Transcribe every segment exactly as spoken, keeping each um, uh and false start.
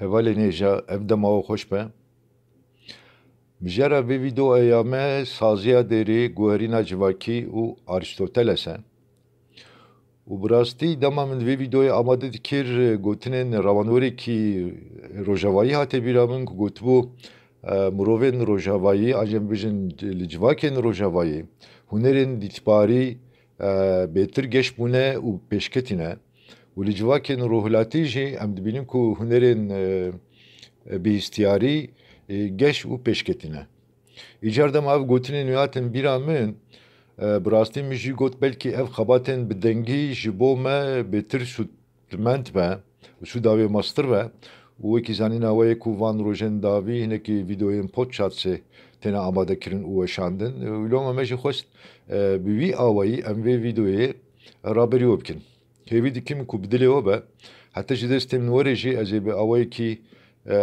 Hevalên hêja, ev dema we xweş be. Mijara vê vîdeoya me saziya dêrê, guherîna civakî û Arîstoteles e. Û bi rastî dema min vê vîdeoyê amade dikir, gotinên rawanwerekî rojavayî hate bîra min ku gotibû, e, mirovên rojavayî, an jî em bêjin li civakên rojavayî, hunerên dîtbarî, e, bêtir geş bûne û pêşketîne. Û li civakên rohilatî jî em dibînin ku hunerên, e, e, bihîstiyarî, e, geş û pêşketî ne. Îcar dema ev gotinên wî hatin bîra min, e, bi rastî min jî got, belkî ev xebatên bi dengî ji bo me bêtir sûdmend be û sûda wê mestir be. Û wekî zanîna we ye ku van rojên dawî hinekî vîdeoyên podcastê têne amadekirin û weşandin. Û loma me jî xwest, e, bi wî awayî em vê vîdeoyê raberî we bikin. Hêvî dikim ku bi dilê we be. Heta ji destê min were jî ez ê bi awayekî, e,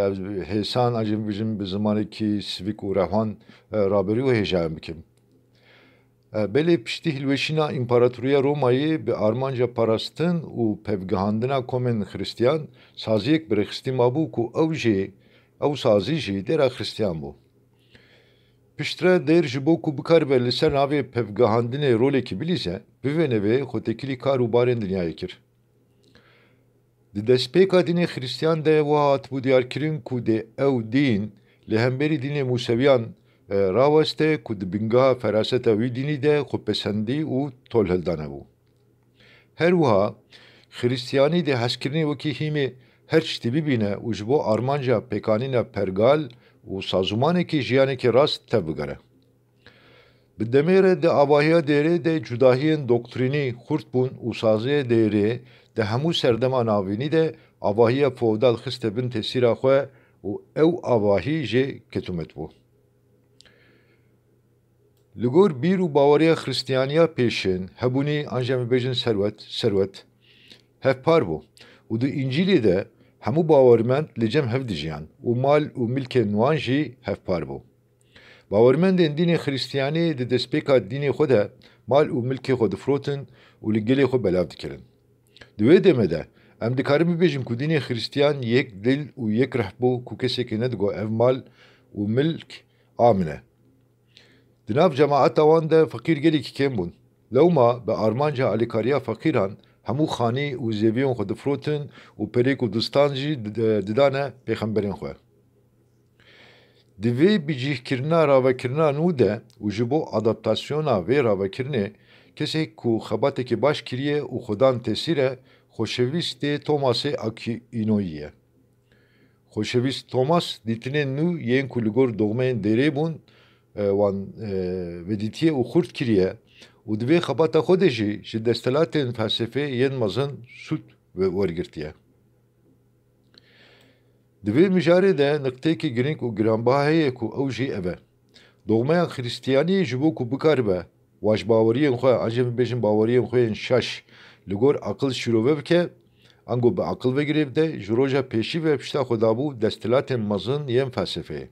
hêsan, an jî bijim bi zimanekî sivik û rewan, e, raberî we hêjayan bikim. E, belê piştî hilweşîna Împaratoriya Romayê bi armanca parastin û pevgihandina komên Xristiyan saziyek bi rêxistî mabû ku ew jî, ew sazî jî dêra Xristiyan bû. Piştre dêr ji bo ku bikaribe li ser navê pevgihandinê rolekî bilîze, bi vê nevê xwe têkilî kar û barên dinyayê kir. Di destpêka dînê Xristiyan de wiha hatibû diyarkirin ku dê ew dîn li hemberî dînê Mûsewiyan, e, raweste ku di bingeha feraseta wî dînî de xwepesendî û tolhildane bû. Her wiha Xristiyanî dê hezkirinê wekî hîmê her tiştî bibîne û ji bo armanca pêkanîna pergal û sazûmanekî jiyanekî rast tev bigere. Bi demê re di avahiya dêrê de cudahiyên doktrînî xurt bûn û saziyê dêrê di hemû serdema navînî de avahiya feodal xiste bin tesîra xwe û ew avahî jê ketûmet bû. Li gor bîr û baweriya Xristiyaniya pêşin, hebûnî an jî em bibêjin serwet, serwet, hevpar bû û di Încîlê de hemû bawermend li cem hev dijiyan û mal û milkên wan jî hevpar bû. Bawermendên dînê Xristiyanî di destpêka dînê xwe de mal û milkê xwe difirotin û li gelê xwe belav dikirin. Di wê demê de em dikarin bibêjin ku dînê Xristiyan yek dil û yek rih bû ku kesekî nedigot ev mal û milk a min e. Di nav cemaeta wan de feqîr gelekî kêm bûn. Lewma bi armanca alîkariya feqîran hemû xanî û zêviyên xwe difirotin û perê ku distan jî dide-, didane pêxemberên xwe. Di vê bicîhkirina ravekirina nû de û ji bo adaptasyona vê ravekirinê kesek ku xebatekî baş kiriye û xwedan tesîr e, xoşewîstê Tomasê Akînoyî ye. Xoşewîst Tomas dîtinên nû yên ku li gor dogmeyên dêrê bûn, e, wan, e, vedîtiye û xurt kiriye û di vê xebata xwe de jî ji desthilatên felsefê yên mezin sûd ve-, wergirtiye. Di vê mijarê de niqteyekî girîng û giranbiha heye ku ew jî ev e. Dogmeya Xristiyanî ji bo ku bikaribe wajbaweriyên xwe, an jî bibêjin baweriyên xwe yên şaş li gor aqil şîrove bike, ango bi aqil ve girêv de, ji roja pêşî ve pişta xwe dabû desthilatên mezin yên felsefeyê.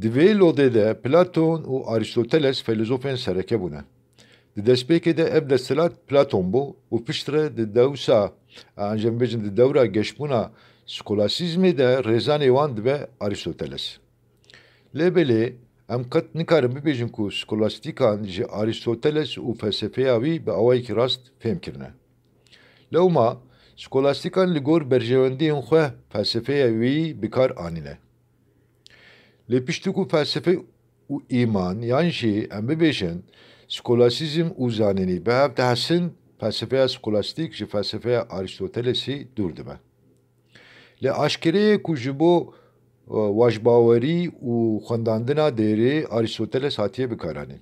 Di vê lodê de Platon û Arîstoteles feylezofên sereke bûne. Di destpêkê de ev desthilat Platon bû û piştre di dewsa, an jî em bêjin di dewra geşbûna skolasîzmê de rêzanê wan dibe Arîstoteles. Lê belê em qet nikarin bibêjin ku skolastîkan ji Arîstoteles û felsefeya wî bi awayekî rast fêm kirine. Lewma skolastîkan li gor berjewendiyên xwe felsefeya wî bi kar anîne. Lê piştî ku felsefe û îman, yan jî em bibêjin skolasîzm û zanînî bi hev dihesin, felsefeya skolastîk ji felsefeya Arîstotelesî dûr dibe. Lê aşkere ye ku ji bo, e, wajbawerî û xwendandina dêrê Arîstoteles hatiye bikaranîn.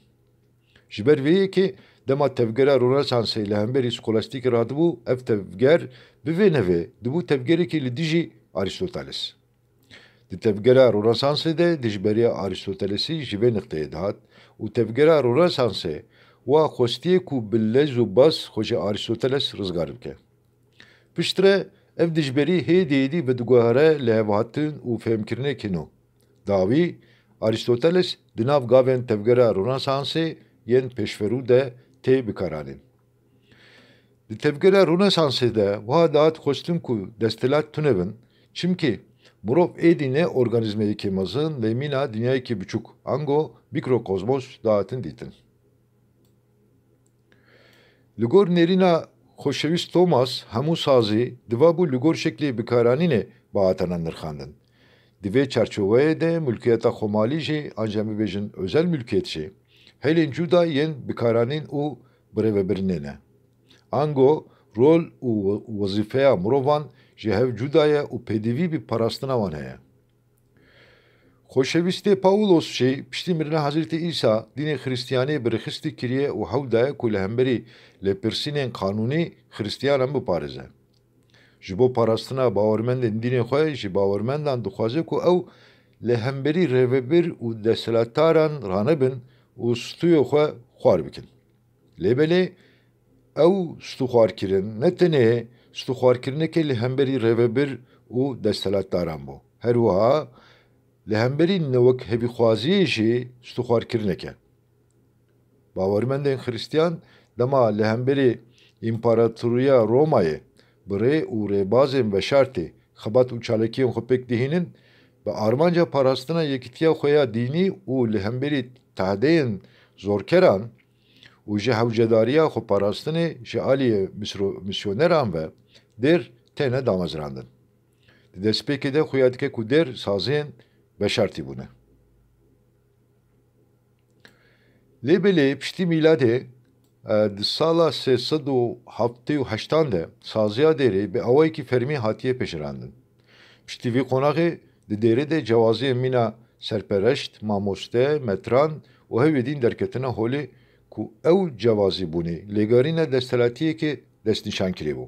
Ji ber vê yekê dema tevgera Ronesansê li hemberî skolastîkê radibû, ev tevger bi vê nevê dibû tevgerekî li dijî Arîstoteles. Di tevgera Ronesansê de dijberiya Arîstotelesî ji vê niqteyê dihat û tevgera Ronesansê wa xwestiye ku bi lez û baz xwe ji Arîstoteles rizgar bike. Piştre ev dijberî hêdî hêdî vediguhere lihevhatin û fêmkirinekî nû. Dawî, Arîstoteles di nav gavên tevgera Ronesansê yên pêşverû de tê bikaranîn. Di tevgera Ronesansê de wiha dihat xwestin ku desthilat tune bin, Çimkî mirov êdî ne organîzmeyekî mezin lê mîna dinyayekî biçûk, ango mîkrokozmos dihatin dîtin. Li gor nêrîna xoşewîst Thomas, hemû sazî diva bû li gor şeklê bikaranînê bihatana nirxandin. Di vê çarçoveyê de mulkiyeta xwemalî jî, an jî em bibêjin özel mülkiyet jî, hêlên cuda yên bikaranîn û birêvebirinê ne. Ango rol û we-, wezîfeya mirovan ji hev cuda ye û pêdivî bi parastina wan heye. Xoşewîstê Pawlos jî piştî mirina Hezretî Îsa dînê Xristiyanê bi rêxistî kiriye û hewl daye ku li hemberî lêpirsînên qanûnî Xristiyanan biparêze. Ji bo parastina bawermendên dînê xwe ji bawermendan dixwaze ku ew li hemberî rêvebir û desthilatdaran ranebin û stûyê xwe xwar bikin. Lê belê ew stûxwarkirin ne tenê stûxwarkirinekê li hemberî rêvebir û desthilatdaran bû. Her wiha li hemberî newekhevîxwaziyê jî stûxwarkirinek e. Bawermendên Xristiyan dema li hemberî Împaratoriya Romayê bi rê û rêbazên veşartî xebat û çalakiyên xwe pêk dihînin, bi armanca parastina yekîtiya xwe ya dînî û li hemberî tehdeyên zorkeran û ji hewcedariya xweparastinê ji aliyê misro-, misyoneran ve dêr têne damezrandin. Di destpêkê de xuya dike ku dêr saziyên veşartî bûne. Lê belê piştî mîladê, e, di sala sê sed û heftê û heştan de saziya dêrê bi awayekî fermî hatiye pejirandin. Piştî vî qonaxê di dêrê de cewaziyên mîna serpereşt, mamoste, metran û hewê dîn derketine holê ku ew cewazî bûnê lêgerîna desthilatiyekê destnîşankirî bû.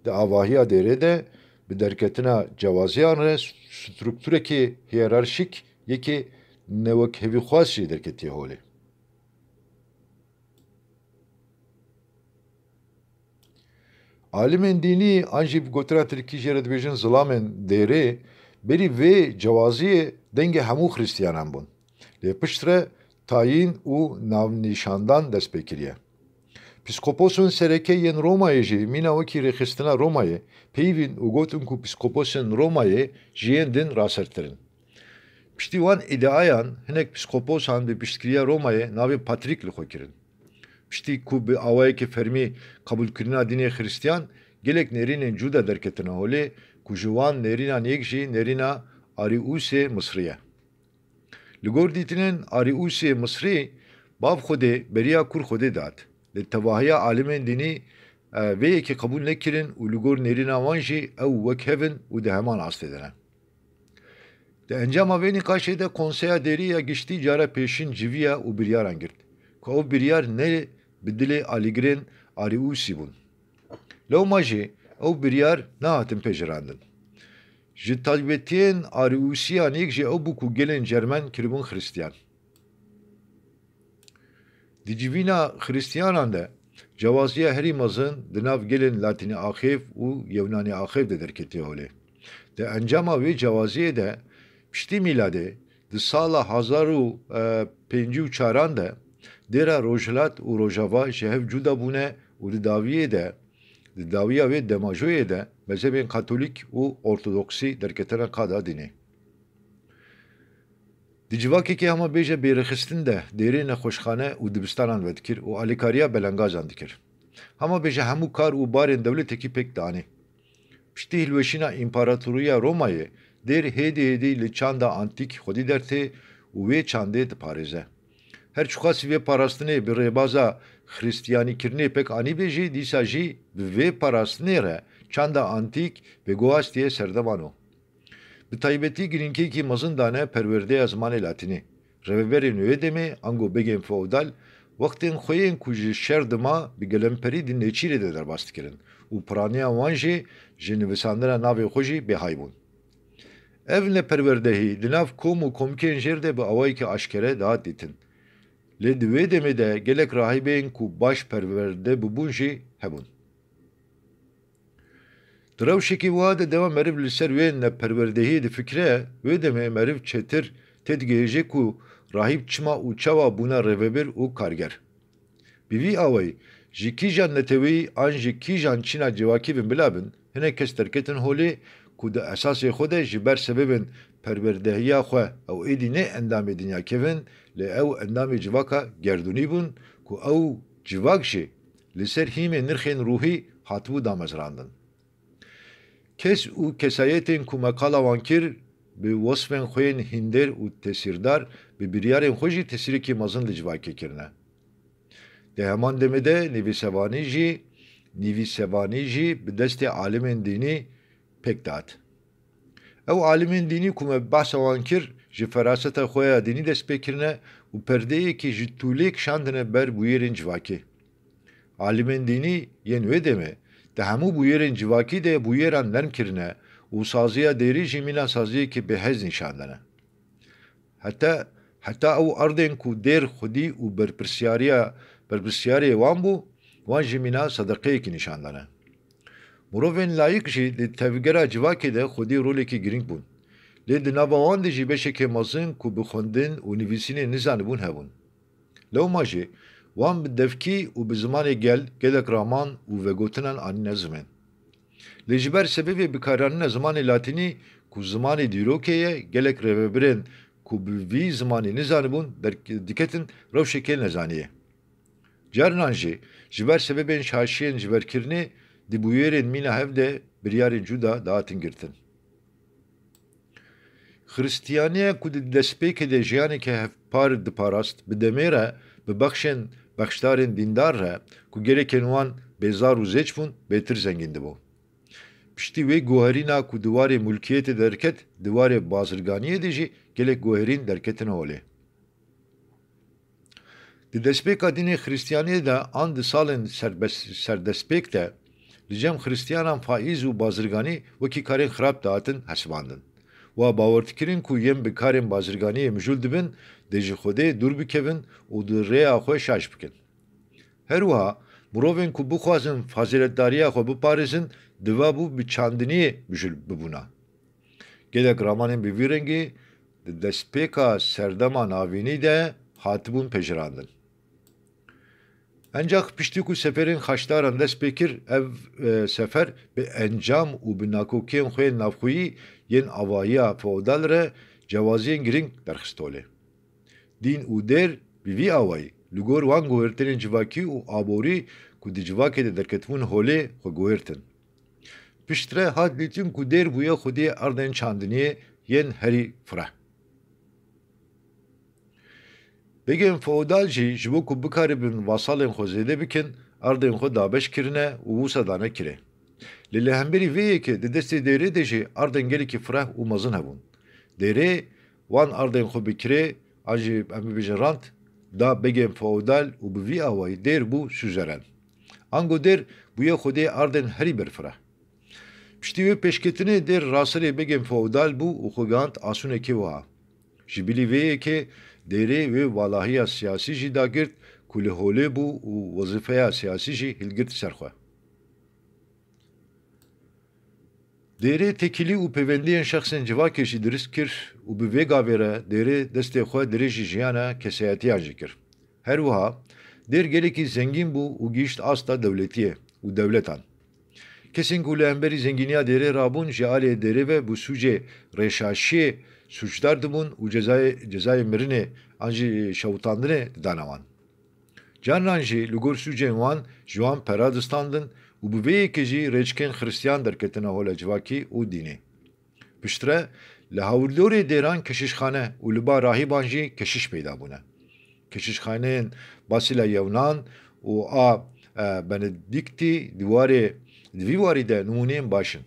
Di avahiya dêrê de bi derketina cewaziyan re strukturekê hiyerarşîk yekê newekhevîxwaz jî derketiye holê. Alimên dînî an jî bi gotina tirkî jê re dibêjin zilamên dêrê berî vê cewaziyê dengê hemû Xristiyanan bûn. Lê piştre tayîn û navnîşandan dest pê kiriye. Pîskoposên sereke yên Romayê jî mîna wekî rêxistina Romayê peyivîn û gotin ku pîskoposên Romayê ji yên din rasertir in. Piştî wan îdiayan hinek pîskoposan bi piştgiriya Romayê navê Patrîk li xwe kirin. Piştî ku bi awayekî fermî qebûlkirina dînê Xristiyan, gelek nêrînên cuda derketine holê ku ji wan nêrînan yek jî nêrîna Arîusê Misrî ye. Li gor dîtinên Arîusê Misrî, bav Xwedê beriya kur Xwedê dihat. Li tevahiya alimên dînî, e, vê yekê qebûl nekirin û li gor nêrîna wan jî ew wek hev in û di heman astê de ne. Di encama vê nîqaşê de Konseya Dêrî ya Giştî cara pêşîn civiya û biryaran girt ku ew biryar ne bi dilê alîgirên Arîusî bûn. Lewma jî ew biryar nehatin pejirandin. Ji taybetiyên Arîusiyan yek jî ew bû ku gelên Cermen kiribûn Xristiyan. Di civîna Xristiyanan de cewaziya herî mezin di nav gelên Latînî axêv û Yewnanî axêv de derketiye holê. Di encama wê cewaziyê de piştî mîladê di sala hezar û pêncî û çaran de dêra Rojhilat û Rojava ji hev cuda bûne û di dawiyê de, di dawiya wê demajoyê de mezhebên Katolîk û Ortodoksî derketine qada dînê. Di civakekê hema bêje bêrêxistin de dêrê nexweşxane û dibistanan vedikir û alîkariya belengazan dikir. Hema bêje hemû kar û barên dewletekî pêk dianî. Piştî hilweşîna Împaratoriya Romayê, dêr hêdî hêdî li çanda antîk xwedî dertê û wê çandê diparêze. Her çiqasî vê parastinê bi rêbaza xristiyanîkirinê pêk anîbê jî, dîsa jî bi vê parastinê re çanda antîk bi guhastiye serdemano. Bi taybetî girîngiyekî mezin dane perwerdeya zimanê latînî. Rêveberên wê demê, ango begên feodal, wextên xwe yên ku ji şer dima bi gelemperî di nêçîrê de derbas dikirin û piraniya wan jî ji nivîsandina navê xwe jî bêhay bûn. Ev neperwerdehî di nav kom û komikên jêr de bi awayekî aşkere dihat dîtin. Lê di wê demê de gelek rahîbên ku baş perwerde bibûn jî hebûn. Di rewşekî wiha de dema meriv li ser wê neperwerdehiyê difikire, wê demê meriv çêtir têdigihêje ku rahîb çima û çawa bûne rêvebir û karger. Bi vî awayî, ji kîjan neteweyî an ji kîjan çîna civakî bin bila bin, hinek kes derketin holê ku di esasê xwe de ji ber sebebên perwerdehiya xwe ew êdî ne endamê dinyakevin, lê ew endamê civaka gerdûnî bûn ku ew civak jî li ser hîmê nirxên ruhî hatibû damezrandin. Kes û kesayetên ku me qala wan kir, bi wesfên xwe yên hînder û tesîrdar, bi biryarên xwe jî tesîrekî mezin li civakê kirine. Di heman demê de nivîsevanî jî, nivîsevanî jî bi destê alimên dînî pêk dihat. Ew alimên dînî ku me behsa wan kir, ji feraseta xwe ya dînî dest pê kirine û perdeyekî ji tûlê kişandine ber bûyerên civakê. Alimên dînî yên wê demê di hemû bûyerên civakî de bûyeran nerm kirine û saziya dêrî jî mîna saziyekî bêhez nîşan dane. Heta, heta ew erdên ku dêr xwedî û berpirsiyariya, berpirsiyarê wan bû, wan jî mîna sedeqeyekî nîşan dane. Mirovên layik jî di tevgera civakê de xwedî rolekî girîng bûn. Lê di nava wan de jî beşekê mezin ku bi xwendin û nivîsînê nizanibûn hebûn. Lewma jî wan bi devkî û bi zimanê gel gelek raman û vegotinan anîne zimên. Lê ji ber sebebê bikaranîna zimanê latînî ku zimanê dîrokê ye, gelek rêvebirên ku bi vî zimanê nizanibûn, derk-, diketin rewşekê nezaniyê. Carinan jî ji ber sebebên şaşiyên jiberkirinê di bûyerên mîna hev de biryarên cuda dihatin girtin. Xiristiyaniya ku di destpêkê de jiyaneke hevpar diparast, bi demê re bi bexşên bexşdarên dîndar re ku gelekên wan bêzar û zêç bûn, bêtir zengîn dibû. Piştî wê guherîna ku di warê mulkiyetê derket, di warê bazirganiyê de jî gelek guherîn derketine holê. Di destpêka dînê Xiristiyaniyê de an di salên serbes-, serdestpêk de li cem Xiristiyanan faîz û bazirganî wekî karên xirab dihatin hesibandin. Wa bawer dikirin ku yên bi karên bazirganiyê mijûl dibin, dê ji Xwedê dûr bikevin û di rêya xwe şaş bikin. Her wiha mirovên ku bixwazin fazîletdariya xwe biparêzin, diva bû bi çandiniyê mijûl bibûna. Gelek ramanên bi vî rengî di destpêka serdema navînî de hatibûn pejirandin. Encax piştî ku seferên xaçdaran dest pê kir, ev, e, sefer bi encam û bi nakokiyên xwe yên navxweyî yên avahiya feodal re cewaziyên girîng derxist holê. Dîn û dêr bi vî awayî li gor wan guhertinên civakî û aborî ku di civakê de derketibûn holê xwe guhertin. Piştre hat dîtin ku dêr bûye xwediyê erdên çandiniyê yên herî fireh. Begên feodal jî ji bo ku bikaribin vasalên xwe zêde bikin, erdên xwe dabeş kirine û wisa dane kirê. Lê li hemberî vê yekê di destê dêrê de jî erdên gelekî fireh û mezin hebûn. Dêrê wan erdên xwe bi kirê, an jî em bibêjin rant, da begên feodal û bi vî awayî dêr bû suzeren. Ango dêr bûye xwedê erdên herî berfireh. Piştî wê pêşketinê dêr raserê begên feodal bû û xwe gihand asûnekê wiha. Ji bilî vê yekê dêrê wê valahiya siyasî jî dagirt ku li holê bû û wezîfeya siyasî jî hilgirt ser xwe. Dêrê têkilî û pêvendiyên şexsên civakê jî dirist kir û bi vê gavê re dêrê destê xwe dirêjî jiyana kesayetiyan jî kir. Her wiha dêr gelekî zengîn bû û gihîşt asta dewletiyê û dewletan. Kesên ku li hemberî zengîniya dêrê rabûn ji aliyê dêrê ve bi sûcê rêşaşiyê sûcdar dibûn û cezayê, cezayê mirinê an jî şewitandinê didane wan. Carinan jî li gor sûcên wan ji wan pera distandin û bi vê yekê jî rêçikên xiristiyan derketine hola civakî û dînê. Piştre li hawirdorê dêran keşîşxane û li ba rahîban jî keşîş peyda bûne. Keşîşxaneyên Basîla Yewnan û a, e, Benediktî di warê, di vî warî de nimûneyên baş in.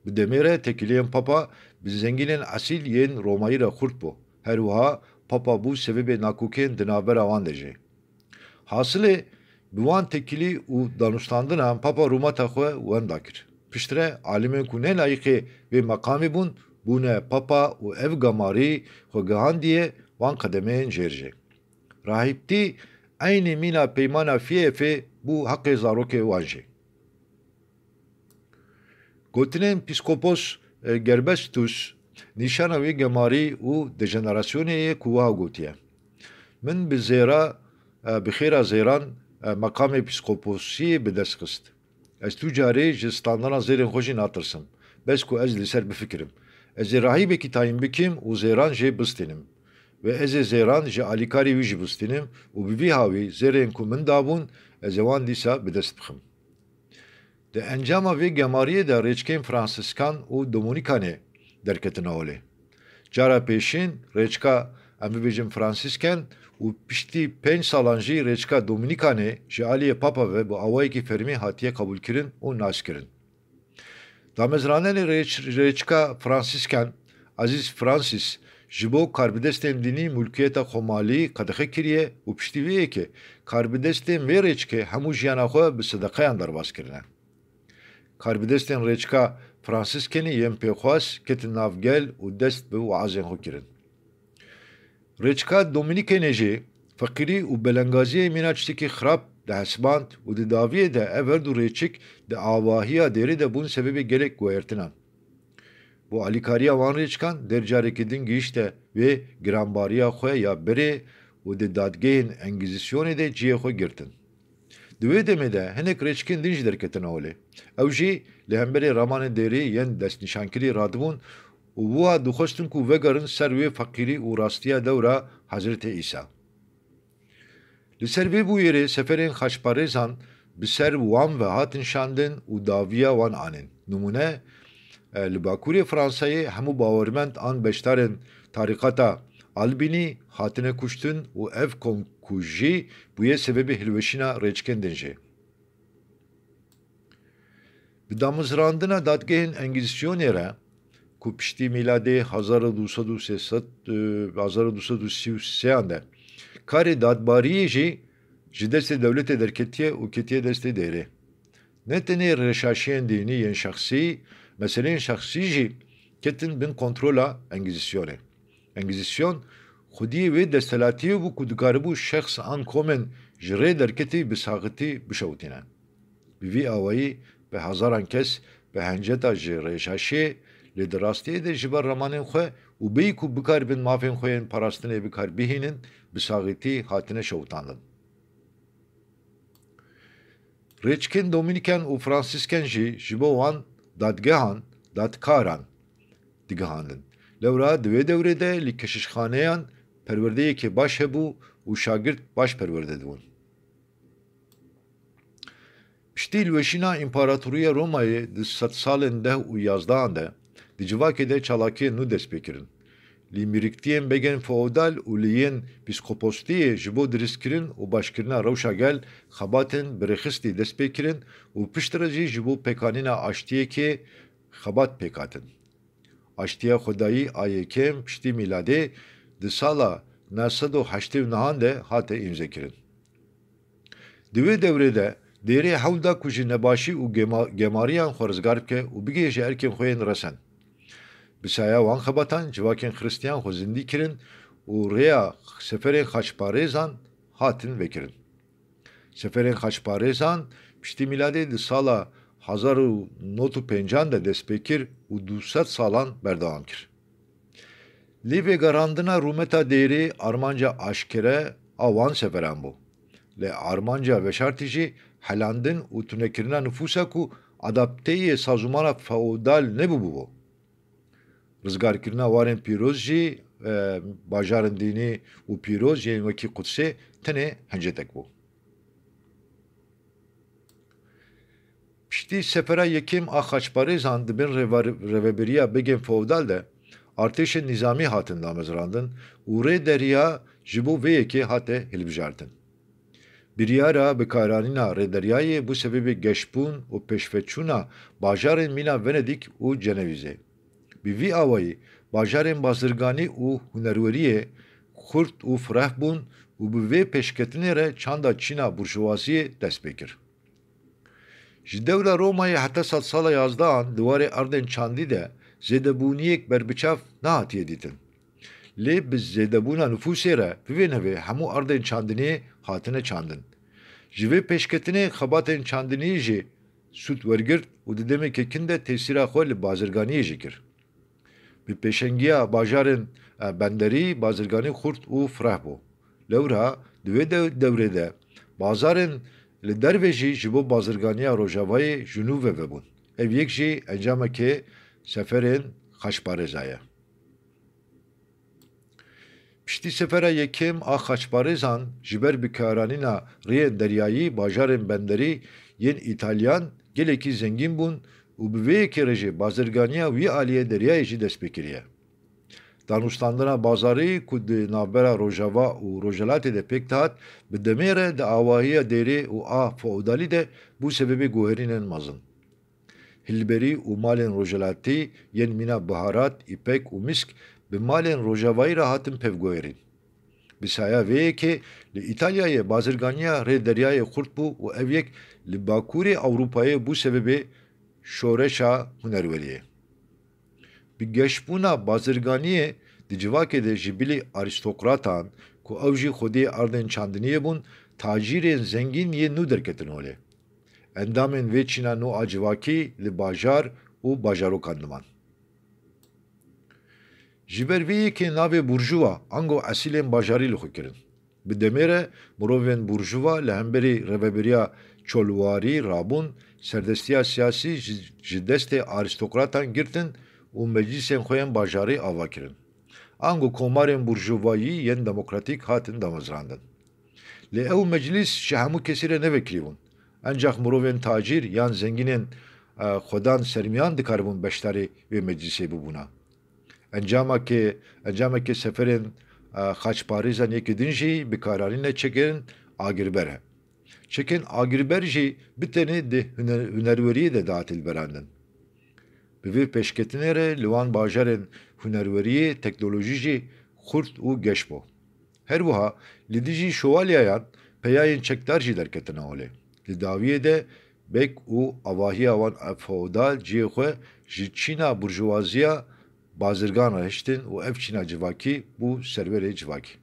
Bi demê re têkiliyên Papa bi zengînên esîl yên Romayî re xurt bû. Her wiha Papa bû sebebê nakokên di navbera wan de jî. Hasilê, bi wan têkilî û danûstandinan Papa rûmeta xwe wenda kir. Piştre alimên ku ne layîqê vê meqamê bûn, bûne Papa û ev gemarî xwe gihandiye wan qedemeyên jêr jî. Rahîbtî eynî mîna peymana Fiyefê bû heqê zarokê wan jî. Gotinên pîskopos, e, Gerbestus nîşana wê gemarî û dejenerasyonê ye ku wiha gotiye: Min bi zêra, e, bi xêra zêran, e, meqamê pîskoposiyê bi dest xist. Ez tu carê ji standana zêrên xwe jî natirsim. Bes ku ez li ser bifikirim. Ez ê rahîbekî tayîn bikim û zêran jê bistînim. Ve ez ê zêran ji alîkarê wî jî bistînim û bi vî hawî zêrên ku min dabûn, ez ê wan dîsa bi dest bixim. Di encama vê gemariyê de rêçkên Fransiskan û Dominikanê derketin holê. Cara pêşîn rêçka, em bibêjin Fransisken û piştî pênc salan jî rêçka Dominikanê ji aliyê Papa ve bi awayekî fermî hatiye qebûlkirin û naskirin. Damezrandinê rêç-, rêçka Fransisken, Azîz Francis, ji bo karbidestên dînî mulkiyeta xwemalî qedexe kiriye û piştî vê yekê karbidestên vê rêçkê hemû jiyana xwe bi sedeqeyan derbas kirine. Karbidestên rêçka Fransiskenî yên pêxwas ketin nav gel û dest bi weazên xwe kirin. Rêçka Dominikenê jî feqîrî û belengaziyê mîna tiştekî xirab dihesiband û di dawiyê de ev her du rêçik di avahiya dêrê de bûn sebebê gelek guhertinan. Bo alîkariya wan rêçikan dêr carekî din gihîşte wê giranbariya xwe ya berê û di dadgehên Engîzîsyonê de cihê xwe girtin. Di wê demê de hinek rêçikên din jî derketine holê. Ew jî li hemberî ramanên dêrî yên destnîşankirî radibûn û wiha dixwestin ku vegerin ser wê feqîrî û rastiya dewra Hezretê Îsa. Li ser vê bûyerê seferên xaçparêzan bi ser wan ve hatin şandin û dawiya wan anîn. Nimûne, e, li Bakurê Fransayê hemû bawermend an beşdarên tarîqata Albînî hatine kuştin û ev komkujî bûye sebebê hilweşîna rêçikên din jî. Bi damezrandina dadgehên Engîzîsyonê re, ku piştî mîladê hezar û du sed û sê sed, e, hezar û du sed û sî û sêyan de karê dadbariyê jî ji destê dewletê derketiye û ketiye destê dêrê. Ne tenê rêşaşiyên dînî yên şexsî, meseleyên şexsî jî ketin bin kontrola Engîzîsyonê. Engîzîsyon xwediyê wê desthilatiyê bû ku dikaribû şexs an komên ji rê derketî bi saxitî bişewitîne. Bi vî awayî bi hezaran kes bi henceta ji rêşaşiyê, lê di rastiyê de ji ber ramanên xwe û bêyî ku bikaribin mafên xwe yên parastinê bi kar bihînin, bi saxitî hatine şewitandin. Rêçikên Dominiken û Fransisken jî ji bo wan dadgehan, dadkaran digihandin. Lewra di wê dewrê de li keşişxaneyan perwerdeyekê baş hebû û şagirt baş perwerde dibûn. Piştî hilweşîna Împaratoriya Romayê di sedsalên deh û yazdehan de, di civakê de çalakiyên nû dest pê kirin. Lîmîriktiyên begên feodal û li yên pîskopostiyê ji bo diristkirin û başkirina rewşa gel xebatên birêxistî dest pê kirin û piştre jî ji bo pêkanîna aştiyekê xebat pêk hatin. Aştiya Xwedayî a yekem piştî mîladê di sala neh sed û heştê û nehan de hate îmzekirin. Di wê dewrê de dêrê hewl da ku ji nebaşî û gema-, gemariyan xwe rizgar bike û bigihêje erkên xwe yên resen. Bi saya wan xebatan civakên Xiristiyan xwe zindî kirin û rêya seferên xaçparêzan hatin vekirin. Seferên xaçparêzan piştî mîladê di sala hezar û nod û pêncan de dest pê kir û du sed salan berdewam kir. Lê vegerandina rûmeta dêrê armanca aşkere a wan seferan bû. Lê armanca veşartî jî helandin û tunekirina nifûsa ku adapteyê sazûmana feodal nebûbû bû. Rizgarkirina warên pîroz jî, e, bajarên dînî û pîroz yên wekî Qudsê tenê hencetek bû. Piştî sefera yekem a xaçparêzan di bin rêva-, rêveberiya begên feodal de artêşên nîzamî hatin damezrandin û rê deriya ji bo vê yekê hate hilbijartin. Biryara bikaranîna rêderiyayê bû sebebê geşbûn û pêşveçûna bajarên mîna Venedîk û Cenevîzê. Bi vî awayî bajarên bazirganî û hunerweriyê xurt û fireh bûn û bi vê pêşketinê re çanda çîna burjuvaziyê dest pê kir. Ji dewra Romayê heta sedsala yazdehan di warê erdên çandî de zêdebûniyek berbiçav nehatiye dîtin. Lê bi zêdebûna nifûsê re bivê nevê hemû erdên çandiniyê hatine çandin. Ji vê pêşketinê xebatên çandiniyê jî sûd wergirt û di demeke kin de tesîra xwe li bazirganiyê jî kir. Bi pêşengiya bajarên, e, benderî, bazirganî xurt û fireh bû. Lewra di wê de-, dewrê de bazarên li derve jî ji bo bazirganiya Rojavayê ji nû ve vebûn. Ev yek jî encamekê seferên xaçparêza ye. Piştî sefera yekem a xaçparêzan ji ber bikaranîna rêyên deryayî bajarên benderî yên Îtalyan gelekî zengîn bûn û bi vê yekê re jî bazirganiya wî aliyê deryayê jî dest pê kiriye. Danûstandina bazarî ku di navbera Rojava û Rojhelatê de pêk dihat, bi demê re di avahiya dêrê û a feodalî de bû sebebê guherînên mezin. Hilberî û malên Rojhelatî yên mîna biharat, îpek û misk bi malên Rojavayî re hatin pevguherîn. Bi saya vê yekê li Îtalyayê bazirganiya rê deryayê xurt bû û ev yek li Bakurê Ewropayê bû sebebê şoreşa hunerweriyê. Bi geşbûna bazirganiyê di civakê de ji bilî arîstokratan ku ew jî xwediyê erdên çandiniyê bûn, tacîrên zengîn yên nû derketin holê. Endamên vê çîna nû a civakî li bajar û bajarokan diman. Ji ber vê yekê navê burjuva ango esîlên bajarî li xwe kirin. Bi demê re mirovên burjuva li hemberî rêveberiya çolwarî rabûn, serdestiya siyasî ji, ji destê arîstokratan girtin û meclîsên xwe yên bajarî ava kirin. Ango komarên burjuvayî yên demokratîk hatin damezrandin. Lê ew meclîs ji hemû kesî re nevekirî bûn. Encax mirovên tacîr yan zengînên, e, xwedan sermiyan dikaribûn beşdarê vê meclîsê bibûna. Encamekê, encamekê seferên, e, xaçparêzan yekê din jî bikaranîne çekên agirber e. Çekên agirber jî bi tenê di huner-, hunerweriyê de dihat hilberandin. Bi vê pêşketinê re li wan bajarên hunerweriyê teknolojî jî xurt û geş bû. Her wiha li dijî şovalyeyan peyayên çekdar jî derketine holê. Li dawiyê de beg û avahiya wan feodal cihê xwe ji çîna burjuwaziya bazirgan re hiştin û ev çîna civakî bû serwerê civakî.